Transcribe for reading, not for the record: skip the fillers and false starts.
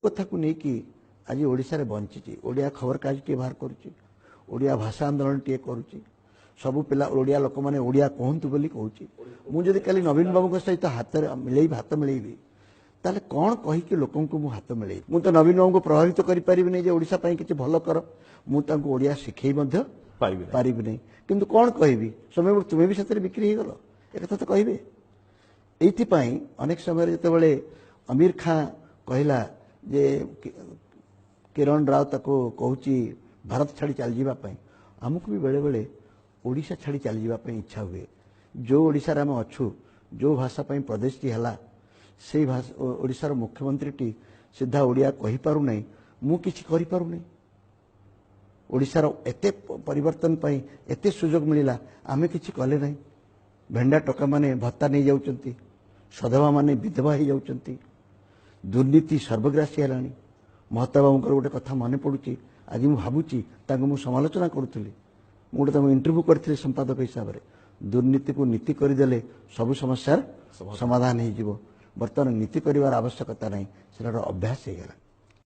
କଥାକୁ ନେଇକି ଆଜି ଓଡ଼ିଶାରେ ବଞ୍ଚିଛି। ଓଡ଼ିଆ ଖବରକାଗଜଟିଏ ବାହାର କରୁଛି, ଓଡ଼ିଆ ଭାଷା ଆନ୍ଦୋଳନଟିଏ କରୁଛି, ସବୁ ପିଲା ଓଡ଼ିଆ ଲୋକମାନେ ଓଡ଼ିଆ କୁହନ୍ତୁ ବୋଲି କହୁଛି। ମୁଁ ଯଦି କାଲି ନବୀନ ବାବୁଙ୍କ ସହିତ ହାତରେ ମିଳେଇବି, ହାତ ମିଳେଇବି, ତାହେଲେ କ'ଣ କହିକି ଲୋକଙ୍କୁ ମୁଁ ହାତ ମିଳେଇବି? ମୁଁ ତ ନବୀନ ବାବୁଙ୍କୁ ପ୍ରଭାବିତ କରିପାରିବିନି ଯେ ଓଡ଼ିଶା ପାଇଁ କିଛି ଭଲ କର। ମୁଁ ତାଙ୍କୁ ଓଡ଼ିଆ ଶିଖେଇ ମଧ୍ୟ ପାରିବି ନାହିଁ। କିନ୍ତୁ କ'ଣ କହିବି? ସମୟ ତୁମେ ବି ସେଥିରେ ବିକ୍ରି ହେଇଗଲ, ଏକଥା ତ କହିବେ। ଏଇଥିପାଇଁ ଅନେକ ସମୟରେ ଯେତେବେଳେ ଅମୀର ଖାଁ କହିଲା ଯେ କିରଣ ରାଓ ତାକୁ କହୁଛି ଭାରତ ଛାଡ଼ି ଚାଲିଯିବା ପାଇଁ, ଆମକୁ ବି ବେଳେବେଳେ ଓଡ଼ିଶା ଛାଡ଼ି ଚାଲିଯିବା ପାଇଁ ଇଚ୍ଛା ହୁଏ। ଯେଉଁ ଓଡ଼ିଶାରେ ଆମେ ଅଛୁ, ଯେଉଁ ଭାଷା ପାଇଁ ପ୍ରଦେଶଟି ହେଲା, ସେଇ ଭାଷା ଓଡ଼ିଶାର ମୁଖ୍ୟମନ୍ତ୍ରୀଟି ସିଧା ଓଡ଼ିଆ କହିପାରୁନାହିଁ, ମୁଁ କିଛି କରିପାରୁନାହିଁ। ଓଡ଼ିଶାର ଏତେ ପରିବର୍ତ୍ତନ ପାଇଁ ଏତେ ସୁଯୋଗ ମିଳିଲା, ଆମେ କିଛି କଲେ ନାହିଁ। ଭେଣ୍ଡା ଟୋକାମାନେ ଭତ୍ତା ନେଇଯାଉଛନ୍ତି, ସଧବାମାନେ ବିଧବା ହେଇଯାଉଛନ୍ତି, ଦୁର୍ନୀତି ସର୍ବଗ୍ରାସୀ ହେଲାଣି। ମହତାବାବୁଙ୍କର ଗୋଟେ କଥା ମନେ ପଡ଼ୁଛି ଆଜି, ମୁଁ ଭାବୁଛି ତାଙ୍କୁ ମୁଁ ସମାଲୋଚନା କରୁଥିଲି, ମୁଁ ଗୋଟେ ତାଙ୍କୁ ଇଣ୍ଟରଭ୍ୟୁ କରିଥିଲି ସମ୍ପାଦକ ହିସାବରେ। ଦୁର୍ନୀତିକୁ ନୀତି କରିଦେଲେ ସବୁ ସମସ୍ୟାର ସମାଧାନ ହେଇଯିବ। ବର୍ତ୍ତମାନ ନୀତି କରିବାର ଆବଶ୍ୟକତା ନାହିଁ, ସେଟା ଗୋଟେ ଅଭ୍ୟାସ ହେଇଗଲା।